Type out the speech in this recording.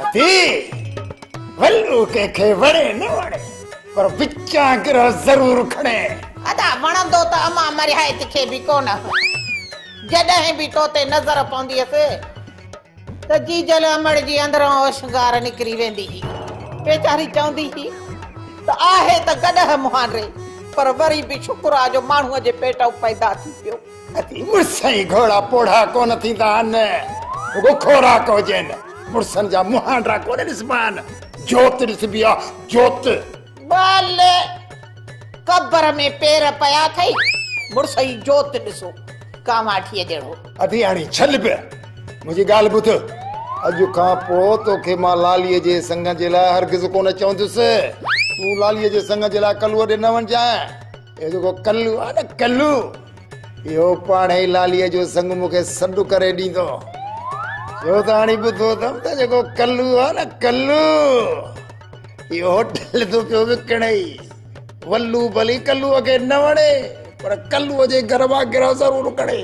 ادي، ولو ڪنهن کي وڻي نه وڻي، پر وچان گرهه ضرور کڻي. ادا، وڻندو ته امان مرهيائت کي به ڪونه هو. جڏهن به تو تي نظر پوندي هيس ته جيجل امڙ جي اندران اوشنگار نڪري ويندي هئي. ويچاري چوندي هئي ته آهي ته گڏهه مهانڊي، پر وري به شڪر آ جو ماڻهوء جي پيٽئون پيدا ٿي پيو. ادي مڙس ۽ گهوڙا پوڙها ڪونه ٿيندا آهن، رڳو خوراڪ هجين. مڙسن جا مهانڊا ڪونه ڏسبا آهن، جوت ڏسبي آ، جوت. ڀلي قبر ۾ پير پيا اٿئي، مڙس ئي جوت ڏسو، ڪانواٺيء جهڙو. ادي هاڻي ڇل به، منهنجي ڳالهه ٻڌ. اڄ کان پوء توکي مان لاليء جي سڱ جي لاء هرگز ڪونه چوندس. تون لاليء جي سڱ جي لاء ڪلوء ڏي نه وڃجانء. اهو جيڪو ڪلو آهي نه ڪلو، اهو پاڻهي لاليء جو سڱ مون کي سڏ ڪري ڏيندو. ڇو ته هاڻي ٻڌو اٿم ته جيڪو ڪلو آهي نه ڪلو، اهو هوٽل ٿو پيو وڪڻئي. ولو ڀلي ڪلوء کي نه وڻي، پر ڪلوء جي گهر مان گرهه ضرور کڻي.